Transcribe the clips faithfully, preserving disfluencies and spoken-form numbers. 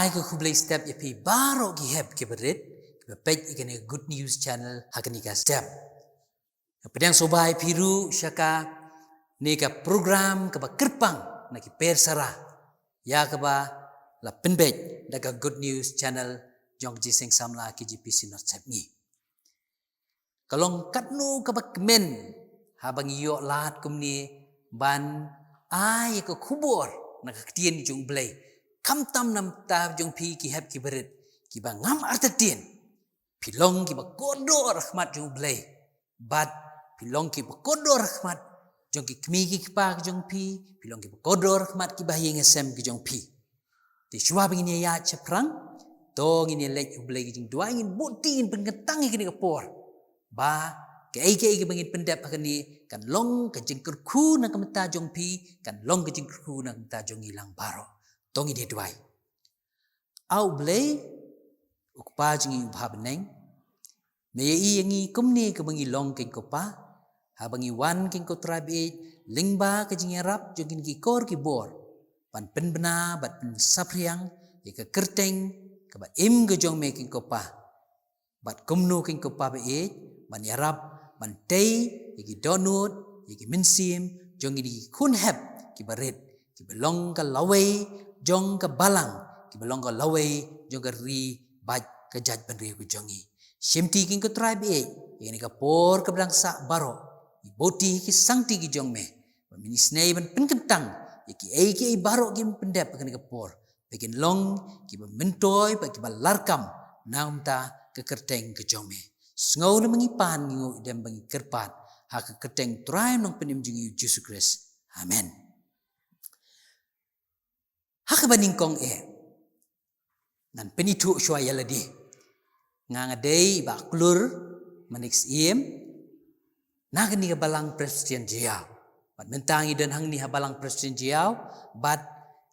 Ai ka khublei step ïa phi baroh ki hep ki barit kiba peit ïa kane Good News Channel ha kane ka step. Pdiang sngewbha ïa phi ruh sha kane ka program kaba kyrpang na ki Persara, ïa kaba la pynbeit da ka Good News Channel jong ka Jingïaseng Samla K J P Synod Sepngi. Ka long katno kaba kmen haba ngi ïoh lad kumne ban ai ka khubor na ka ktien jong U Blei, khamtam na bynta jong phi ki hep ki barit kiba ngam artatien. Phi long kiba kordor ha khmat jong U Blei, bad phi long kiba kordor ha khmat jong ki kmie ki kpa ki jong phi, phi long kiba kordor ha khmat ki bahaïing hasem ki jong phi. Te shuwa ba ngin ïaid shaphrang, to ngin ïaleit ha U Blei ka jingduwai, ngin buh kti, ngin pynkyntang ïa kane ka por ba kaei kaei kaba ngin pyndep ha kane kan long ka jingkyrkhu na ka bynta jong phi, kan long ka jingkyrkhu na ka bynta jong ngi lang baroh. To ngin ïa duwai. A U Blei, U Kpa jong ngi uba ha bneng, me ïohi ïa ngi kumne kaba ngi long, keiñ ko Pa, haba ngi wan, keiñ ko Trai baieit, lyngba ka jingïarap jong kine ki kor ki bor, ban pynbna bad pynsaphriang ïa ka kyrteng kaba im ka jong me, keiñ ko Pa. Bad kumno, keiñ ko Pa baieit, ban ïarap ban tei ïa ki dohnud, ïa ki mynsiem jong kine ki khun hep ki barit, kiba long ka lawei jong ka balang, kiba long ka lawei jong ka ri bad ka jaitbynriew ka jong ngi. Shimti, keiñ ko Trai baieit, ïa kane ka por kaba dang sah baroh, ngi buh kti ha ki sangti ki jong me, bad men isynei ban pynkyntang ïa kiei kiei baroh kiba ngin pyndep ha kane ka por, ba kin long kiba myntoi bad kiba larkam na ka bynta ka kyrteng ka jong me. Sngew lem ba ngi pan, ngi nguh, dem ba ngi kyrpad ha ka kyrteng Trai Nongpynim jong ngi U Jisu Khrist. Amen. Ha kaba nyngkong eh, ngan pynithuh shuwa ïa lade. Nga nga dei Bah Klur Manik Syiem, na kane ka Balang Presbyterian Jaiaw. Bad mynta ngi don hangne ha Balang Presbyterian Jaiaw, bad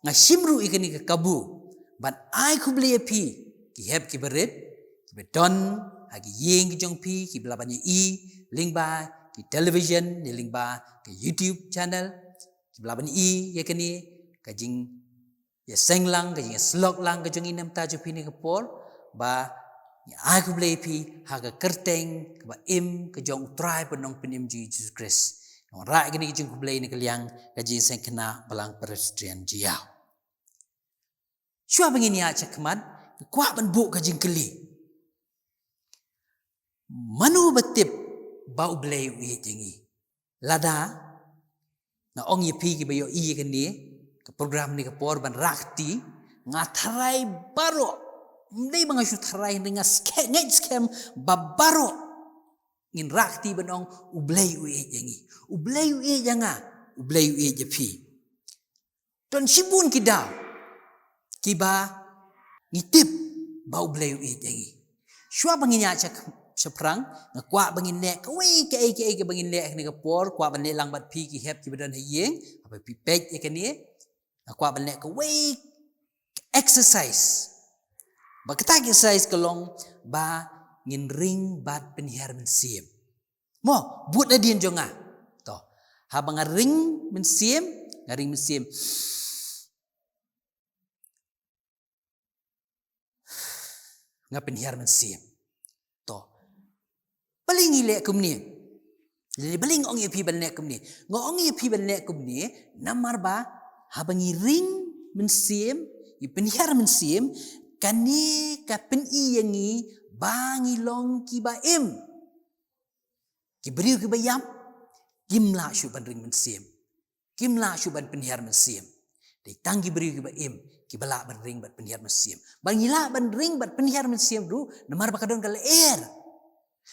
nga shim ruh ïa kane ka kabu ban ai khublei ïa phi ki hep ki barit kiba don ha ki ïing ki jong phi, kiba lah ban ïohi lyngba ki television ne lyngba ka YouTube channel, kiba lah ban ïohi ïa kane ka jing ïaseng lang, ka jingïasyllok lang ka jong ngi na ka bynta jong phi ha kane ka por, ba ngi ai khublei ïa phi ha ka kyrteng kaba im ka jong U Trai bad Nongpynim jong ngi U Jisu Khrist. Ngi wanrah ïa kane ka jingkhublei na ka liang ka Jingïaseng Khynnah Balang Presbyterian Jaiaw. Shuwa ba ngin ïaid shakhmat, nga kwah ban buh ka jingkylli. Mano ba tip ba U Blei u ïeit ïa ngi? Lada nga ong ïa phi kiba ïohi ïa kane ka program ha kane ka por ban rah kti, nga tharai baroh, ym dei ba nga shu tharai, hynrei nga skhem, ngeit skhem ba baroh ngin rah kti ban ong, U Blei u ïeit ïa ngi, U Blei u ïeit ïa nga, U Blei u ïeit ïa phi. Don shibun ki daw kiba ngi tip ba U Blei u ïeit ïa ngi. Shuwa ba ngin ïaid sha, shaphrang, nga kwah ba ngin leh kawei, kaei kaei kaba ngin leh ha kane ka por, kwah ban leh lang bad phi ki hep kiba don ha ïing, haba phi peit ïa kane, nga kwah ban leh kawei exercise. Ba kata ka exercise ka long ba ngin ring bad pynhiar mynsiem. Mo, bud nadien jong nga. To. Haba nga ring mynsiem, nga ring mynsiem, nga pynhiar mynsiem. To. Balei ngi leh kumne? Balei nga ong ïa phi ban leh kumne? Nga ong ïa phi ban leh kumne namar ba haba ngi ring mynsiem, ngi pynhiar mynsiem, kane ka pyni ïa ngi ba ngi long kiba im. Ki briew kiba ïap kim lah shuh ban ring mynsiem, kim lah shuh ban pynhiar mynsiem. Dei tang ki briew kiba im kiba lah ban ring bad pynhiar mynsiem. Ba ngi lah ban ring bad pynhiar mynsiem ruh namar ba ka don ka lyer.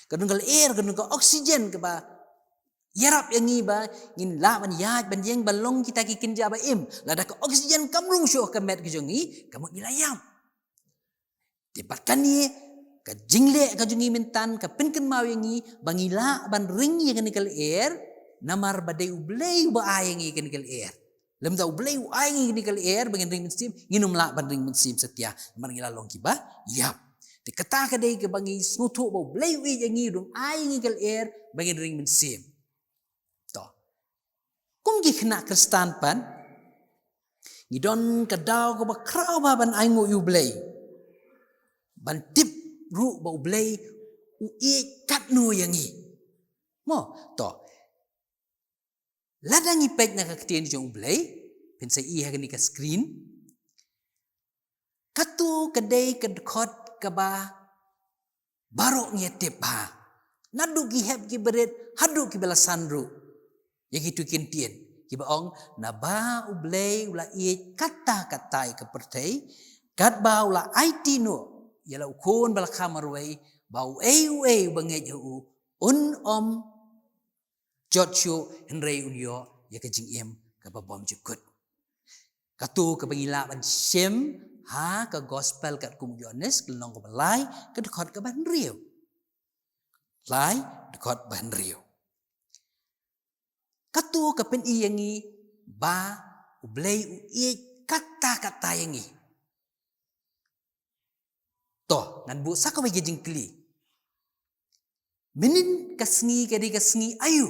Ka don ka lyer, ka don ka oxygen kaba ïarap ïa ngi ba ngin lah ban ïaid ban ïeng ban long kita ki kynja ba im. Lada ka oxygen kam rung shuh ha ka met ka jong ngi, ka mut ngi la ïap. Te bad kane ka jingleh ka jong ngi mynta ka pynkynmaw ïa ngi ba ngi lah ban ring ïa kane ka lyer, namar ba dei U Blei uba ai ïa ngi kane ka lyer. Lymda U Blei u ai ïa ngi kane ka lyer ba ngin ring mynsiem, ngin ym lah ban ring mynsiem satia namar ngi la long kiba ïap. Te kata ka dei kaba ngi sngewthuh ba U Blei u ïeit ïa ngi, u dang ai ïa ngi ka lyer ba ngin ring mynsiem. To. Kum ki khynnah Khristan pat, ngi don ka daw kaba khraw bha ban ainguh ïa U Blei, ban tip ruh ba U Blei u ïeit katno ïa ngi. Mo, to. Lada ngi peit na ka ktien jong U Blei, phin sa ïohi ha kane ka screen. Kato ka dei ka dkhot kaba baroh ngi tip bha. Naduh ki hep ki barit, haduh ki ba la san ruh. Ïa kito ki ktien, kiba ong, naba U Blei u la ïeit katta katta ïa ka pyrthei, katba u la aiti noh ïa la u khun ba la kha marwei, ba uei uei uba ngeit ha u, un ym jot shuh, hynrei un ïoh ïa ka jingim kaba bymjukut. Kato kaba ngi lah ban shem ha ka gospel katkum u Ïoannis, ka lynnong kaba lai, ka dkhot kaba hynriew. Lai, dkhot ba hynriew. Kato ka pyni ïa ngi ba U Blei u ïeit katta katta ïa ngi. To, ngan buh sa kawei ka jingkylli. Mynnin ka sngi ka dei ka sngi aïu?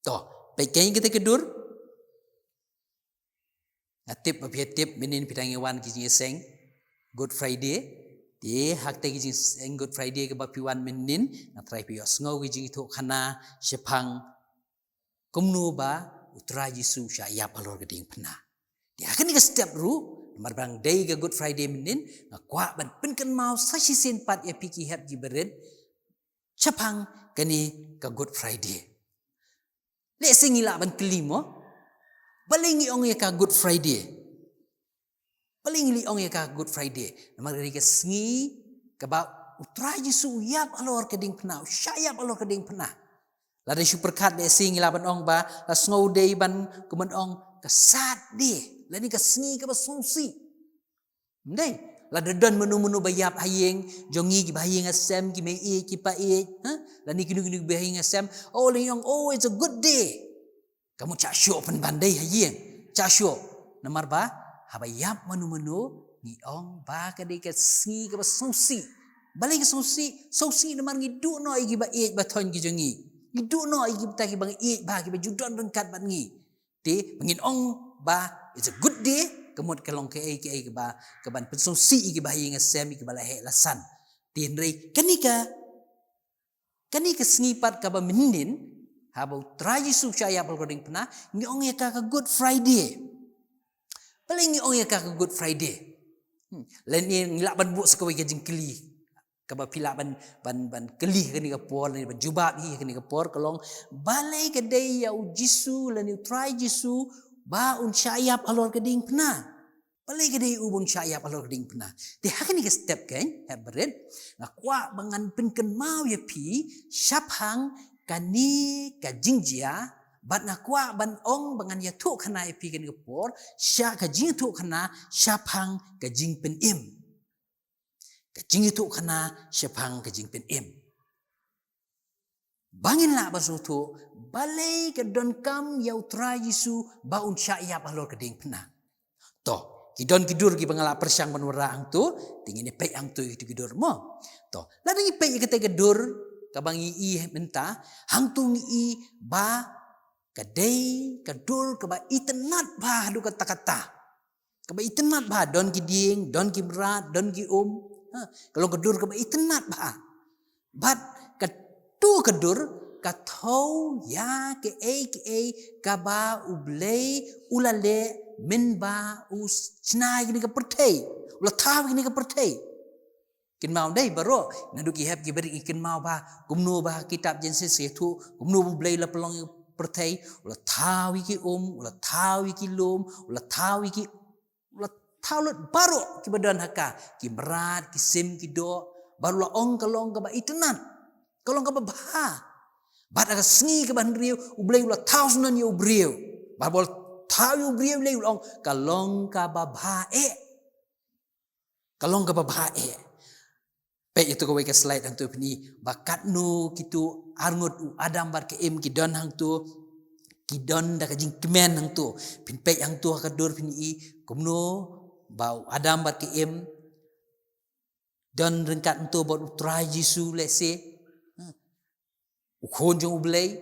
To, peit kane kata ka dur. Nga tip ba phi tip mynnin phi dang ïa wan ki jingïaseng Good Friday. Te ha kata ki jingïaseng Good Friday kaba phi wan mynnin, nga trai phi ïohsngew ki jingïathuhkhana shaphang kumno ba U Trai Jisu u shah ïap halor ka diengphna. Te ha kane ka step ruh, namar ba dang dei ka Good Friday mynnin, nga kwah ban pynkynmaw sa shisien pat ïa phi ki hep ki barit shaphang kane ka Good Friday. Lehse ngi lah ban kylli mo, balei ngi ong ïa ka Good Friday? Balei ngi ong ïa ka Good Friday? Namar ka dei ka sngi kaba U Trai Jisu u ïap halor ka diengphna, u shah ïap halor ka diengphna. Lada shu pyrkhat lehse ngi lah ban ong ba la sngewdei ban, kumno ban ong, ka sad day, lane ka sngi kaba sngewsih. Ym dei, lada don mano mano ba ïap ha ïing jong ngi, kiba ha ïing ha sem, ki mei ïeit ki pa ïeit, ha? Lane kino kino kiba ha ïing ha sem, oh, la ngi ong, oh, it's a good day. Ka mut shah shuh pynban dei ha ïing, shah shuh. Namar ba haba ïap mano mano, ngi ong ba ka dei ka sngi kaba sngewsih. Balei ka sngewsih? Sngewsih namar ngi duh noh ïa kiba ïeit ba thoiñ ki jong ngi. Ngi duh noh ïa kita kiba ngi ïeit bha, kiba ju don ryngkat bad ngi. Te ba ngin ong ba it's a good day, ka mut ka long kaei kaei kaba, kaban pynsngewsih ïa kiba ha ïing ha sem, ïa kiba la heh la san. Te hynrei kane ka Kane ka sngi pat kaba mynnin, haba U Trai Jisu u shah ïap halor ka diengphna, ngi ong ïa ka ka Good Friday. Balei ngi ong ïa ka ka Good Friday? Hmm. Lane ngi lah ban buh sa kawei ka jingkylli, kaba phi lah ban, ban, ban kylli ha kane ka por, lane ban jubab hi ha kane ka por, ka long, balei ka dei ïa U Jisu, lane U Trai Jisu, ba un shah ïap halor ka diengphna? Balei ka dei u ba un shah ïap halor ka diengphna? Te ha kane ka step kein, hep barit, nga kwah ba ngan pynkynmaw ïa phi shaphang kane ka jingjia, bad nga kwah ban ong ba ngan ïathuhkhana ïa phi kane ka por, sha ka jingïathuhkhana shaphang ka jingpynim. Ka jingïathuhkhana shaphang ka jingpynim. Ba ngin lah ban sngewthuh, balei ka donkam ïa U Trai Jisu ba un shah ïap halor ka diengphna? To, ki don ki dur kiba nga lah pyrshang ban wanrah hangto, te ngin ïa peit hangto ïa kito ki dur mo. To, lada ngi peit ïa kata ka dur, kaba ngi i mynta, hangto ngi i ba ka dei ka dur kaba itynnad bha haduh katta katta. Kaba itynnad bha, don ki dieng, don ki mrad, don ki um. Ha, ka long ka dur kaba itynnad bha. Bad kato ka dur ka thew ïa kaei kaei kaba U Blei u la leh mynba u shna ïa kane ka pyrthei. U la thaw ïa kane ka pyrthei. Kynmaw dei baroh, naduh ki hep ki barit ngi kynmaw bha, kumno ba ha kitab Genesis ïathuh, kumno ba U Blei u la pynlong ïa ka pyrthei, u la thaw ïa ki um, u la thaw ïa ki lum, u la thaw ïa ki, u la thaw lut baroh kiba don ha ka, ki mrad, ki sim, ki doh, bad u la ong ka long kaba itynnad, ka long kaba bha. Bad ha ka sngi kaba hynriew, U Blei u la thaw syndon ïa u briew. Bad ba u la thaw ïa u briew lei u la ong, ka long kaba bha eh. Ka long kaba bha eh. Peit ïa tu kawei ka slide hangtu phin i ba katno kitu arngut u Adam bad ka Im ki don hangtu, ki don da ka jingkmen hangtu. Phin peit hangtu ha ka dur phin i kumno ba u Adam bad ka Im don ryngkat hangtu bad u Trai Jisu lehse. U Khun jong U Blei,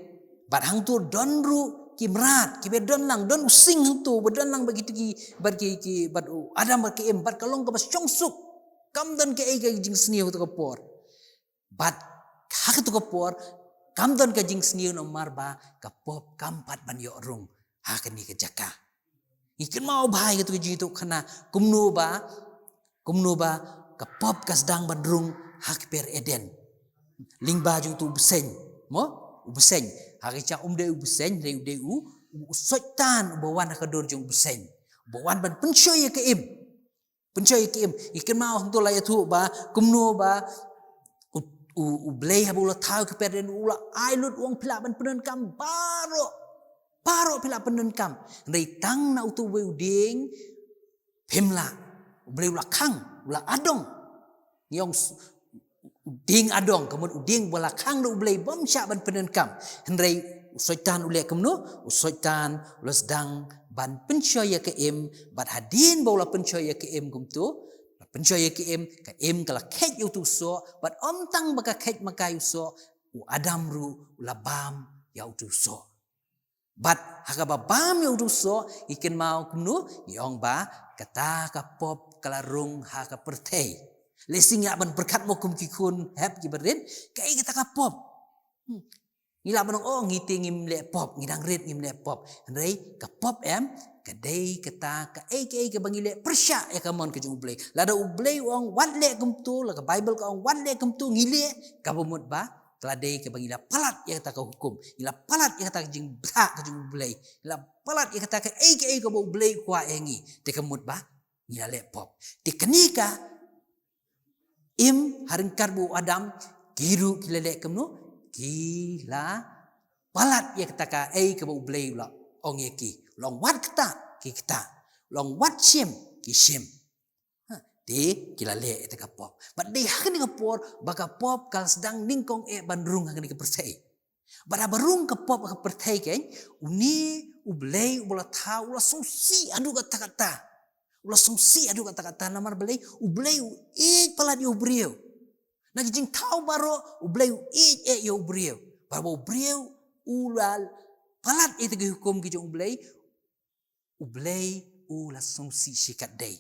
bad hangtu don ruh ki mrad, ki ba don lang, don u sing hangto, ba don lang bad kito ki, bad ki, ki, bad u Adam bad ka Im, bad ka long kaba shongsuk. Kam don kaei ka jingsniew ha kato ka por. Bad ha kato ka por, kam don ka jingsniew namar ba ka pop kam pat ban ïoh rung ha kane ka jaka. Ngi kynmaw bha ïa kato ka jingïathuhkhana, kumno ba, kumno ba ka pop ka sdang ban rung ha ka kper Eden. Lyngba jong uto u bseiñ, mo? U bseiñ. Ha ka jaka um dei u bseiñ, dei u dei u, u Soitan uba wan ha ka dur jong u bseiñ. Uba wan ban pynshoi ïa ka Im. Pynshoi ïa ka Im. Ngi kynmaw hangto la ïathuh ba kumno ba u, u, u Blei haba u la thaw ïa ka kper Eden, u la ai lut, u ong phi lah ban pyndonkam baroh. Baroh phi lah pyndonkam. Hynrei tang na uto uwei u dieng phim lah. U Blei u la khang, u la adong. Ngi ong s-, u dieng adong, ka mut u dieng ba la khang da u Blei bym shah ban pyndonkam. Hynrei u Soitan u leh kumno? U Soitan u la sdang ban pynshoi ïa ka Im, bad hadien ba u la pynshoi ïa ka Im kumto, la pynshoi ïa ka Im, ka Im ka la kheit ïa uto u soh, bad ym tang ba ka kheit ma ka ïa u soh, u Adam ruh u la bam ïa uto u soh. Bad ha kaba bam ïa uto u soh, ngi kynmaw kumno, ngi ong ba kata ka pop ka la rung ha ka pyrthei. Lehse ngi lah ban pyrkhat mo kum ki khun hep ki barit, kaei kata ka pop? Hmm. Ngi lah ban ong, oh, ngi te ngim leh pop, ngi dang rit ngim leh pop. Hynrei ka pop em, ka dei kata kaei kaei kaba ngi leh pyrshah ïa ka mon ka jong u Blei. Lada u Blei u ong wat leh kumto, la ka Baibl ka ong wat leh kumto, ngi leh, kaba mut ba ka la dei kaba ngi la palat ïa kata ka hukum, ngi la palat ïa kata ka jingbthah ka jong u Blei, ngi la palat ïa kata kaei kaei kaba u Blei u kwah ïa ngi, te ka mut ba ngi la leh pop. Te kane ka Im, ha ryngkat bad u Adam, ki ruh ki la leh kumno, ki la palat ïa kata kaei kaba u Blei u la ong ïa ki. U la ong wat kta, ki kta. U la ong wat shim, ki shim. Ha, te ki la leh ïa kata ka pop. Bad dei ha kane ka por ba ka pop ka la sdang nyngkong eh ban rung ha kane ka pyrthei. Bad haba rung ka pop ha ka pyrthei, keiñ, une u Blei uba la thaw u la sngewsih haduh katta katta. U la sngewsih haduh katta katta namar balei? U Blei u ïeit palat ïa u briew. Na ki jingthaw baroh u Blei u ïeit eh ïa u briew. Bad haba u briew u la palat ïa kita ki hukum ki jong u Blei, u Blei u la sngewsih shikatdei.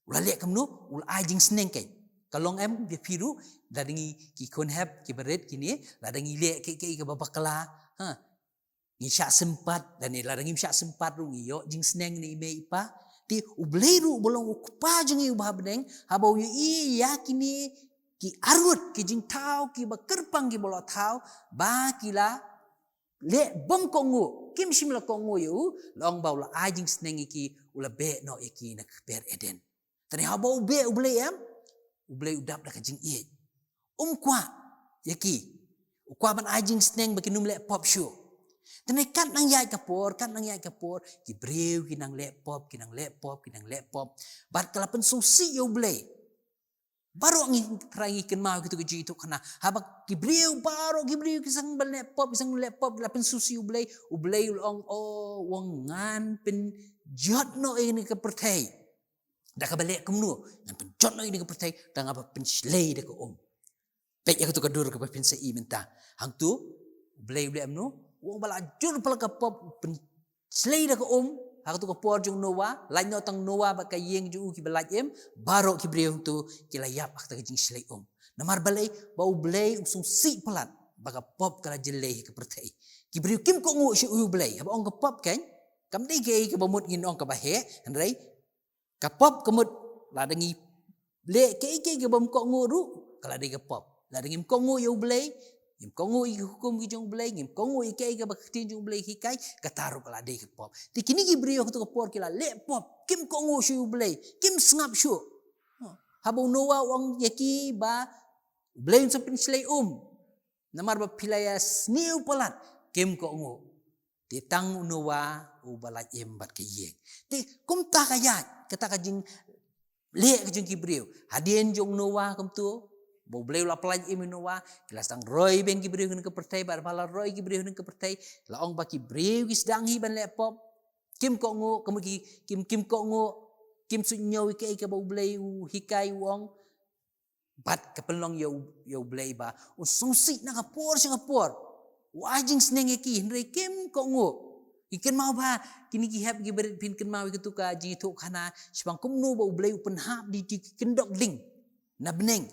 U la leh kumno? U la ai jingsneng, keiñ. Ka long em ïa phi ruh, lada ngi ki khun hep ki barit kine, lada ngi leh kaei kaei kaba bakla, ha, ngi shah sympat, lane lada ngim shah sympat ruh ngi ïoh jingsneng na i mei i pa. Te u Blei ruh uba long u Kpa jong ngi uba ha bneng, haba u ïohi ïa kine ki arngut, ki jingthaw kiba kyrpang kiba la thaw, ba ki la leh bym kohnguh, kim shym la kohnguh ïa u, la ong ba u la ai jingsneng ïa ki, u la beh noh ïa ki na ka kper Eden. Te haba u beh u Blei, em, u Blei u dap da ka jingïeit. Um kwah ïa ki. U kwah ban ai jingsneng ba kin ym leh pop shuh. Te kat nang ïaid ka por, kat nang ïaid ka por, ki briew ki nang leh pop, ki nang leh pop, ki nang leh pop. Bad ka la pynsngewsih ïa u Blei. Baroh ngi trai ngi kynmaw kito ki jingïathuhkhana. Haba ki briew, baroh ki briew ki sdang ban leh pop, ki sdang ban leh pop, la pynsngewsih u Blei, u Blei u la ong, oh, u ong ngan pynjot noh ïa kane ka pyrthei da kaba leh kumno? Ngan pynjot noh ïa kane ka pyrthei da nga ba pynshlei da ka um. Peit ïa kato ka dur kaba phin sa i mynta. Hangto u Blei u leh kumno? U ong ba la jur palat ka pop, u pyn shlei da ka um, ha kato ka por jong u Noah, lait noh tang u Noah bad ka ïing jong u kiba lait im, baroh ki briew hangto ki la ïap ha kata ka jingshlei um. Namar balei? Ba u Blei u sngewsih palat ba ka pop ka la jyllei ha ka pyrthei. Ki briew kim kohnguh shuh ïa u Blei. Haba ong ka pop, keiñ, kam dei kaei kaba mut ngin ong kaba heh, hynrei ka pop ka mut, lada ngi leh kaei kaei kaba ym kohnguh ruh, ka la dei ka pop. Lada ngim kohnguh ïa u Blei, ngim kohnguh ïa ki hukum ki jong u Blei, ngim kohnguh ïa kaei kaba ka ktien jong u Blei ka hikai, kata ruh ka la dei ka pop. Te kine ki briew ha kato ka por ki la leh pop, kim kohnguh shuh ïa u Blei, kim sngap shuh. Haba u Noah u ong ïa ki ba u Blei un sa pynshlei um. Namar ba phi la ïa sniew palat, kim kohnguh. Te tang u Noah uba lait im bad ka ïing. Te kumta ka ïaid, kata ka jingleh ka jong ki briew. Hadien jong u Noah kumto, ba u Blei u la pyllait im ïa u Noah, ki la sdang roi biang ki briew ha kane ka pyrthei, bad ba la roi ki briew ha kane ka pyrthei, la ong ba ki briew ki sdang hi ban leh pop. Kim kohnguh, ka mut ki, kim, kim kohnguh, kim suidñiew ïa kaei kaba u Blei u hikai u ong. Bad ka pynlong ïa u, ïa u Blei ba un sngewsih na ka por sha ka por. U ai jingsneng ïa ki, hynrei kim kohnguh. Phin kynmaw ba kine ki hep ki barit, phin kynmaw ïa katu ka jingïathuhkhana shaphang kumno ba U Blei u pynhap da ki kyndok ding na bneng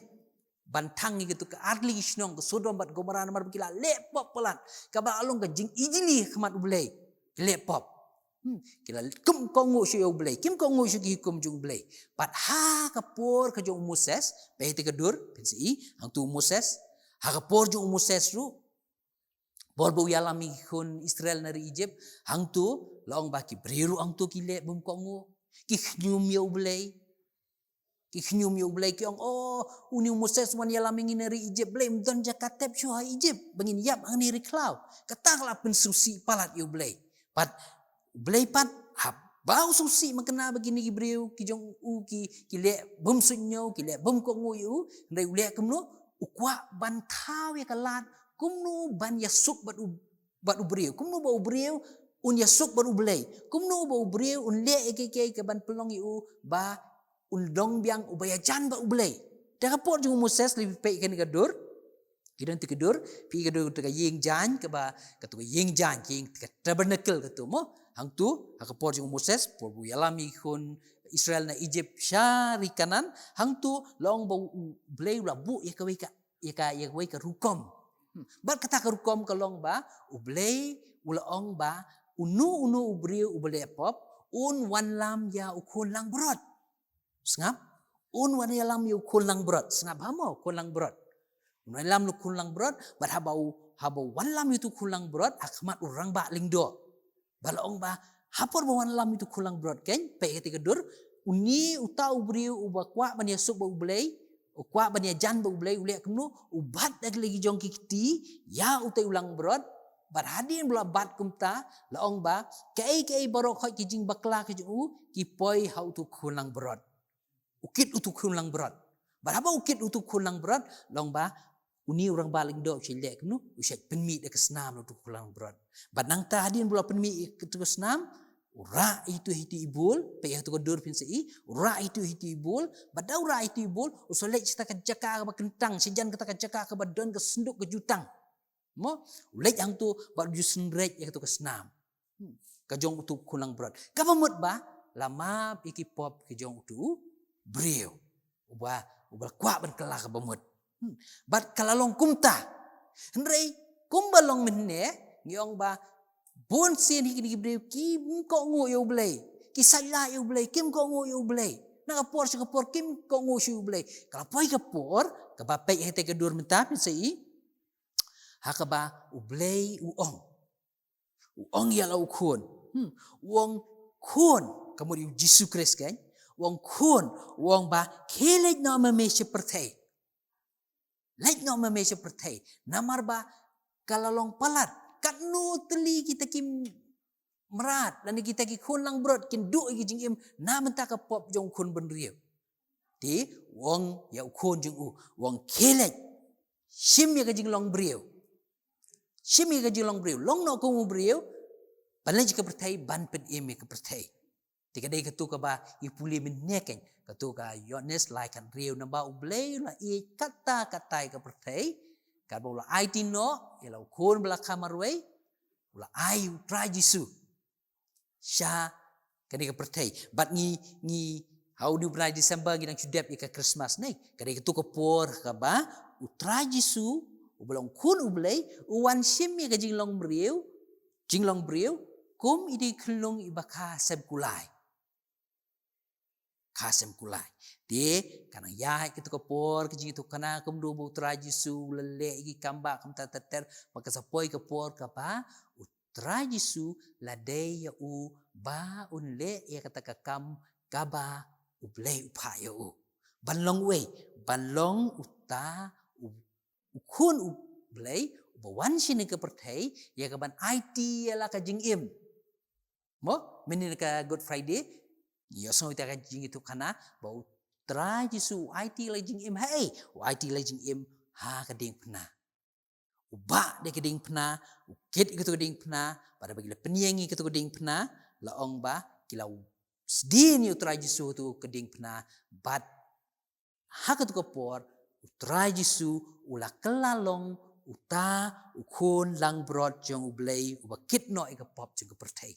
ban thang ïa katu ka artylli ki shnong ka Sodom bad Gomorrah, namar ba ki la leh pop palat, kaba la long ka jingijli ha khmat U Blei. Ki leh pop. Hmm, ki la kum kohnguh shuh ïa U Blei, kim kohnguh shuh ki hukum jong U Blei. Bad ha ka por ka jong u Moses, peit ïa ka dur, phin sa i, hangtu u Moses, ha ka por jong u Moses ruh, por ba u ïalam ïa ki khun Israel na ri Egypt, hangtu la ong ba ki briew ruh hangtu ki leh bym kohnguh, ki khñium ïa U Blei. Ki khñium ïa U Blei, ki ong, "Oh, une u Moses u wan ïalam ïa ngi na ri Egypt, balei um don jaka tep shuh ha Egypt ba ngin ïap hangne ri khlaw?" Kata ka la pynsngewsih palat ïa U Blei. Bad U Blei pat, haba u sngewsih mynta ba kine ki briew ki jong u ki, ki leh bym suidñiew, ki leh bym kohnguh ïa u, hynrei u leh kumno? U kwah ban thaw ïa ka lad kumno ban ïasuk bad u, bad u briew. Kumno ba u briew un ïasuk bad U Blei. Kumno ba u briew un leh ïa kiei kiei kiban pynlong ïa u ba un long biang uba ïajan bad U Blei. Da ka por jong u Moses, lei phi peit kane ka dur, ki don te ka dur, phi ka dur te ka ïing jaiñ, kaba, katu ka ïing jaiñ, ka ïing, ka tabernacle katu mo. Hangtu, ha ka por jong u Moses, por ba u ïalam ïa ki khun Israel na Egypt sha ri Kanaan, hangtu la ong ba U Blei u la buh ïa kawei ka, ïa ka, ïa kawei ka rukom. Hmm. Bad kata ka rukom ka long ba U Blei u la ong ba uno uno u briew uba leh pop un wanlam ïa u khun langbrot. Sngap? Un wan ïalam ïa u khun langbrot. Sngap ha mo, khun langbrot. Un wan ïalam ïa u khun langbrot, bad haba u, haba u wanlam ïa utu u khun langbrot ha khmat u rangbah lyngdoh. Ba la ong ba ha por ba wanlam ïa utu u khun langbrot, keiñ, peit kata ka dur, une uta u briew uba kwah ban ïasuk bad U Blei, u kwah ban ïajan bad U Blei, u leh kumno? U bat da ki lei ki jong ki kti ïa utai u langbrot. Bad hadien ba u la bat kumta, la ong ba kaei kaei baroh khoit ki jingbakla ki jong u ki poi ha utu u khun langbrot. U kit utu u khun langbrot. Bad haba u kit utu u khun langbrot, la ong ba une u rangbah lyngdoh u shait leh kumno? U shait pynmih da ka snam na utu u khun langbrot. Bad nangta hadien ba u la pynmih ïa utu u snam, u rah ïa utu ha utu i bul, peit ïa utu ka dur, phin sa i, u rah ïa utu ha utu i bul, bad da u rah ïa utu i bul, u sa leit sha kata ka jaka kaba kyntang, shajan kata ka jaka kaba don ka synduk ka jutang. Mo, u leit hangtu bad u ju synreit ïa katu ka snam. Hmm. Ka jong utu u khun langbrot. Kaba mut ba la map ïa ki pop ki jong utu u briew uba, uba kwah ban kylla kaba mut. Hmm. Bad ka la long kumta. Hynrei kumba long mynne, ngi ong ba bun sien hi kine ki briew kim kohnguh ïa U Blei. Ki sait lah ïa U Blei, kim kohnguh ïa U Blei. Na ka por sha ka por kim kohnguh shuh ïa U Blei. Ka la poi ka por kaba, peit ïa kata ka dur mynta, phin sa i, ha kaba U Blei u ong. U ong ïa la u khun. Hmm. U ong, "Khun," ka mut ïa u Jisu Khrist, keiñ. U ong, "Khun," u ong ba, "khie leit noh ma me sha pyrthei. Leit noh ma me sha pyrthei. Namar ba ka la long palat. Katno tylli kita ki mrad, lane kita ki khun langbrot kin duh ïa ki jingim na bynta ka pop jong u khun bynriew." Te u ong ïa u khun jong u, u ong, "Khie leit. Shim ïa ka jinglong briew. Shim ïa ka jinglong briew. Long noh kum u briew. Ban leit sha ka pyrthei, ban pynim ïa ka pyrthei." Te ka dei katu kaba ngi pule mynne, keiñ. Katu ka Ïoannis lai khathynriew, naba U Blei u la ïeit katta katta ïa ka pyrthei. Katba u la aiti noh ïa la u khun ba la kha marwei, u la ai u Trai Jisu sha kane ka pyrthei. Bad ngi, ngi, ha une u bnai December ngi dang shu dep ïa ka Christmas, ne? Ka dei katu ka por kaba u Trai Jisu, uba long Khun U Blei, u wan shim ïa ka jinglong briew, jinglong briew, kum i dei i khunlung iba kha sem kulai. Kha sem kulai. Te ka nang ïaid katu ka por ka jingïathuhkhana, kumno ba u Trai Jisu u la leh ïa ki kam ba kumta ter ter, bad ka sa poi ka por kaba u Trai Jisu la dei ïa u ba un leh ïa kata ka kam kaba U Blei u phah ïa u. Ban long uei, ban long uta u, u Khun U Blei uba wan shane ka pyrthei, ïa kaban aiti ïa la ka jingim. Mo, mynne ka Good Friday, ïohsngew ïa ka jingïathuhkhana ba u Trai Jisu u aiti la jingim, hei, u aiti la jingim ha ka diengphna. U bah da ka diengphna, u kit ïa katu ka diengphna, bad haba ki la pynïeng ïa katu ka diengphna, la ong ba ki la sdien ïa u Trai Jisu ha katu ka diengphna, bad ha katu ka por u Trai Jisu u la kylla long uta u khun langbrot jong U Blei uba kit noh ïa ka pop jong ka pyrthei.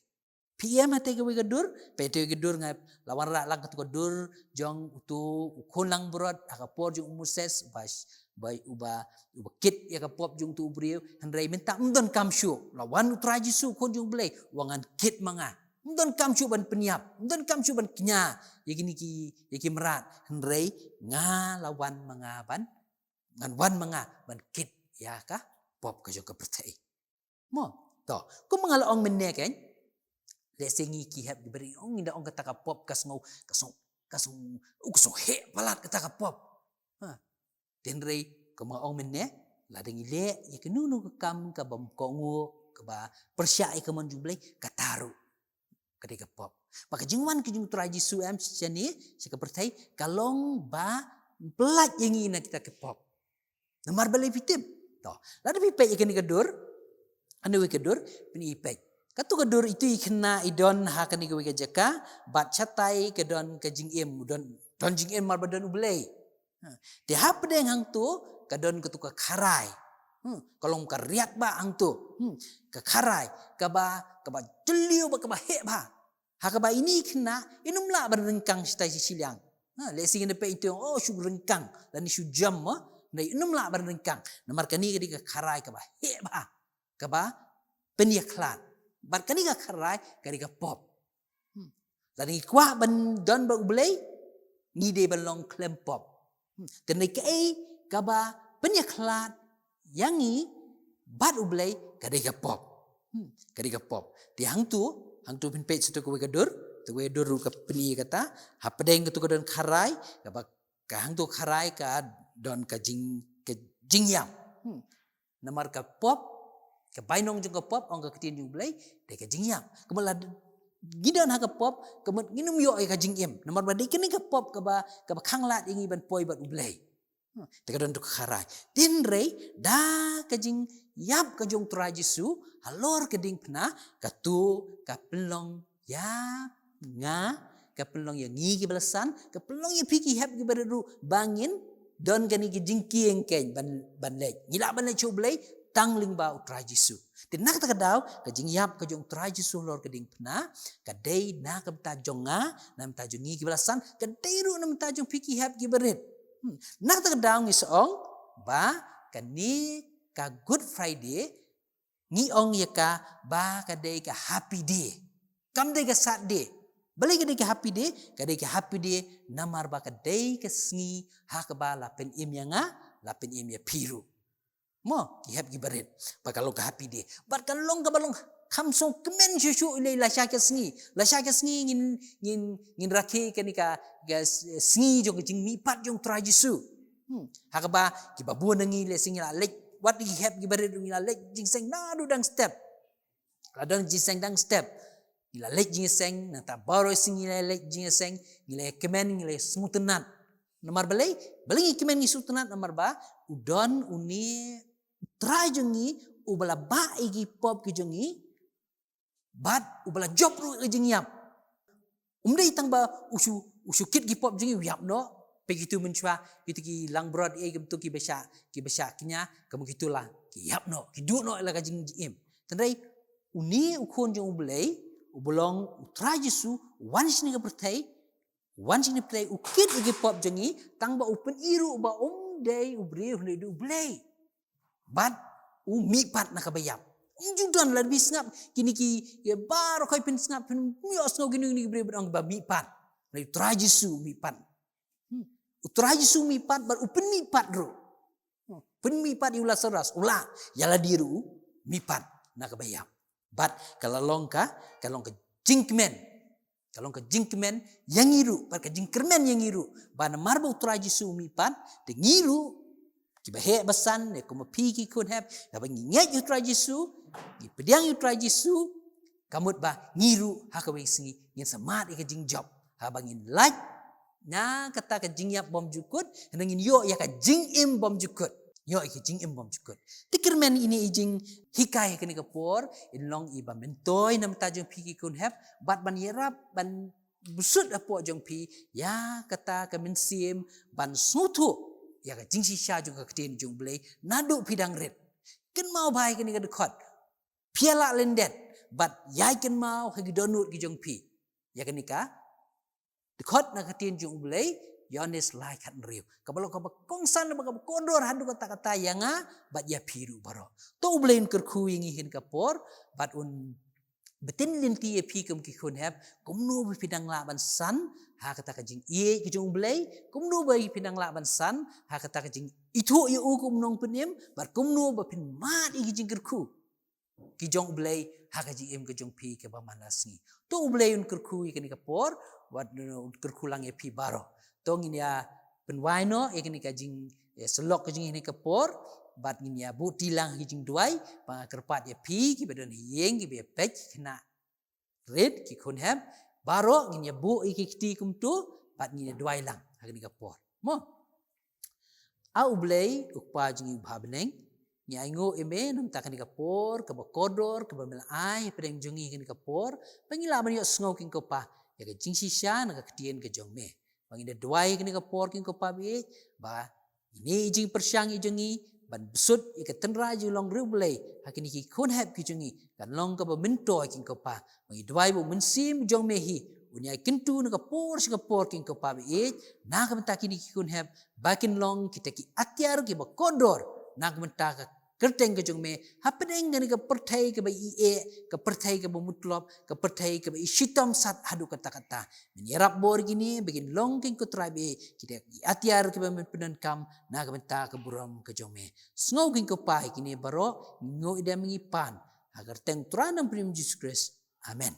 Phi ïohi ha kawei ka dur, peit kawei ka dur nga la wanrah lang katu ka dur jong utu u khun langbrot ha ka por jong u Moses, uba, uba, uba, uba kit ïa ka pop jong utu u briew, hynrei mynta ym donkam shuh. La wan U Trai Jisu u Khun jong U Blei, u ong ngan kit ma nga. Ym donkam shuh ban pynïap, ym donkam shuh ban kñia ïa kine ki, ïa ki mrad, hynrei nga la wan ma nga ban, ngan wan ma nga ban kit ïa ka pop ka jong ka pyrthei. Mo, to, kumba nga la ong mynne kein, lehse ngi ki hep ki barit, ong ngi da ong kata ka pop ka sngew, ka sngew, ka sngew, u ka sngew heh palat kata ka pop. Ha. Hynrei kumba nga ong mynne, lada ngi leh ïa kano kano ka kam kaba ym kohnguh, kaba pyrshah ïa ka mon jong U Blei, kata ruh ka dei ka pop. Bad ka jingwan ka jong U Trai Jisu em shane sha ka pyrthei ka long ba pyllait ïa ngi na kita ki pop. Namar balei phi tip? To, lada phi peit ïa kane ka dur, kane kawei ka dur, phin ïohi peit. Katu ka dur itu i khynnah i don ha kane kawei ka jaka, bad shatai ka don ka jingim, don, don jingim namar ba don U Blei. Ha. Te hapdeng hangto ka don katu ka kharai. Hmm, ka long ka riat ba hangto. Hmm, ka kharai, kaba, kaba jylliew bad kaba heh ba. Ha kaba ine i khynnah, im lah ban ryngkang shatai shi shiliang. Ha, lehse ngin da peit ito, oh, shu ryngkang, lane shu jump, ha. Hynrei im lah ban ryngkang. Namar kane ka dei ka kharai kaba heh ba. Kaba pynïakhlad. Bad kane ka kharai ka dei ka pop. Hmm. Lada ngi kwah ban don bad U Blei, ngi dei ban long khlem pop. Hmm. Te hynrei kaei kaba pynïakhlad ïa ngi bad U Blei ka dei ka pop. Hmm. Ka dei ka pop. Te hangto, hangto phin peit sha katu kawei ka dur, katu kawei ka dur ruh ka pyni kata, hapdeng katu ka don kharai, kaba ka hangto kharai ka don ka jing, ka jingïap. Hmm. Namar ka pop, ka bainong jong ka pop, ong ka ktien jong U Blei, dei ka jingïap. Ka mut lada ngi don ha ka pop, ka mut ngin ym ïoh ïa ka jingim. Namar ba dei kane ka pop kaba, kaba khanglad ïa ngi ban poi bad U Blei. Hmm, te ka don tu ka kharai. Te hynrei, da ka jingïap ka jong U Trai Jisu, halor ka diengphna, katu ka pynlong ïa nga, ka pynlong ïa ngi kiba la san, ka pynlong ïa phi ki hep kiba rit ruh, ba ngin don kane ka jingkieng kein ban, ban leit. Ngi lah ban leit sha U Blei, tang lyngba U Trai Jisu. Te na kata ka daw, ka jingïap ka jong U Trai Jisu halor ka diengphna, ka dei na ka bynta jong nga, na bynta jong ngi kiba la san, ka dei ruh na bynta jong phi ki hep kiba rit. Hmm. Na kata ka daw ngi sa ong, ba, kane ka Good Friday, ngi ong ïa ka ba ka dei ka happy day. Kam dei ka sad day. Balei ka dei ka happy day? Ka dei ka happy day namar ba ka dei ka sngi ha kaba la pynim ïa nga, la pynim ïa phi ruh. Mo, ki hep kiba rit. Ba ka long ka happy day. Bad ka long kaba long kham sngewkmen shuh shuh ïalade lashai ka sngi. Lashai ka sngi ngin, ngin, ngin rakhe kane ka, ka s-, sngi jong ka jingmihpat jong U Trai Jisu. Hmm. Ha kaba kiba bun na ngi lehse ngi la leit, wat ki hep kiba rit ngi la leit jingïaseng naduh dang step. La don jingïaseng dang step. Ngi la leit jingïaseng, nangta baroh sngi ngi la leit jingïaseng, ngi la kmen, ngi la sngewtynnat. Namar balei, balei ngi kmen ngi sngewtynnat, namar ba u don une U Trai jong ngi, uba la bah ïa ki pop ki jong ngi, bad uba la jop ruh ïa ka jingïap. Um dei tang ba u shu, u shu kit ki pop jong ngi u ïap noh. Peit kitu mynshuwa, kitu ki langbrot, eh, kitu kiba shah, kiba shah kñia, ka mut kitu la ki ïap noh, ki duh noh la ka jing, jingim. Hynrei une u Khun jong U Blei, uba long U Trai Jisu, u wan sha kane ka pyrthei, u wan sha kane ka pyrthei, u kit ïa ki pop jong ngi, tang ba u pyni ruh ba um dei u briew, hynrei u dei U Blei. Bad u mihpat na kaba ïap. Um ju don, lada phi sngap kine ki, ïa baroh khoit phin sngap, phin ym ïohsngew kine, kine ki briew ban ong ba mihpat. Hynrei U Trai Jisu u mihpat. Hmm. U Trai Jisu u mihpat, bad u pynmihpat ruh. Hmm. Pynmihpat ïa u Lasarus, u lah, ïa lade ruh u mihpat na kaba ïap. Bad ka la long ka, ka long ka jingkmen. Ka long ka jingkmen ïa ngi ruh, bad ka jingkyrmen ïa ngi ruh. Ba namar ba U Trai Jisu u mihpat, te ngi ruh, kiba heh ba san, ne kum ma phi ki khun hep, haba ngi ngeit ïa U Trai Jisu, ngi pdiang ïa U Trai Jisu, ka mut ba ngi ruh ha kawei ka sngi ngin sa mad ïa ka jingjop. Haba ngin lait na kata ka jingïap bymjukut, hynrei ngin ïoh ïa ka jingim bymjukut. Ïoh ïa ka jingim bymjukut. Te kyrmen ine i jinghikai ha kane ka por, in long iba myntoi na bynta jong phi ki khun hep, bad ban ïarap, ban bsut hapoh jong phi, ïa kata ka mynsiem, ban sngewthuh ïa ka jingshisha jong ka ktien jong U Blei, naduh phi dang rit. kynmaw bha ïa kane ka dkhot. Phi ïa lah lyndet bad ïai kynmaw ha ki dohnud ki jong phi ïa kane ka dkhot na ka ktien jong U Blei, Ïoannis lai khathynriew. Kaba long kaba kongsan, kaba, kaba kordor haduh katta katta ïa nga bad ïa phi ruh baroh. To U Blei un kyrkhu ïa ngi ha kane ka por bad un btin lynti ïa phi kum ki khun hep, kumno ba phin nang lah ban san ha kata ka jingïeit ka jong U Blei, kumno ba phin nang lah ban san ha kata ka jingithuh ïa u kum u nongpynim, bad kumno ba phin mad ïa ki jingkyrkhu ki jong U Blei ha ka jingim ka jong phi kaba man la sngi. To U Blei un kyrkhu ïa kane ka por, wat un kyrkhu lang ïa phi baroh. To ngin ïa pynwai noh ïa kane ka jing, ïa, syllok ka jong ngi ha kane ka por, bad ngin ïa buh ti lang ha ka jingduwai, ba nga kyrpad ïa phi kiba don ha ïing, kiba ïa peit, ki khynnah rit, ki khun hep baroh, ngin ïa buh ïa ki kti kumto bad ngin ïa duwai lang ha kane ka por. Mo. A U Blei, U Kpa jong ngi uba ha bneng, ngi ainguh ïa me namar kane ka por kaba kordor kaba me la ai hapdeng jong ngi ha kane ka por, ba ngin lah ban ïohsngew, Kynrad Kpa, ïa ka jingshisha na ka ktien ka jong me. Ba ngin da duwai ha kane ka por, Kynrad Kpa ba ïeit, ba ine i jingpyrshang i jong ngi ban bsut ïa ka tynrai jinglong riewblei ha kine ki khun hep ki jong ngi kan long kaba myntoi, Kynrad Kpa. Ba ngi duwai ba U Mynsiem jong me hi un ïai kyntu na ka por sha ka por, Kynrad Kpa ba ïeit, na ka bynta kine ki khun hep, ba kin long kita ki atiar kiba kordor na ka bynta ka kyrteng ka jong me hapdeng kane ka pyrthei kaba ïeh, ka pyrthei kaba mutlop, ka pyrthei kaba i shitom sat haduh katta katta. Men ïarap bor ïa kine ba kin long, Kynrad Kpa ba ïeit, kita ki atiar kiba men pyndonkam na ka bynta ka burom ka jong me. Sngew, Kynrad Kpa, ïa kine baroh, ngi nguh, ngi dem, ngi pan ha ka kyrteng U Trai Nongpynim Jisu Khrist. Amen.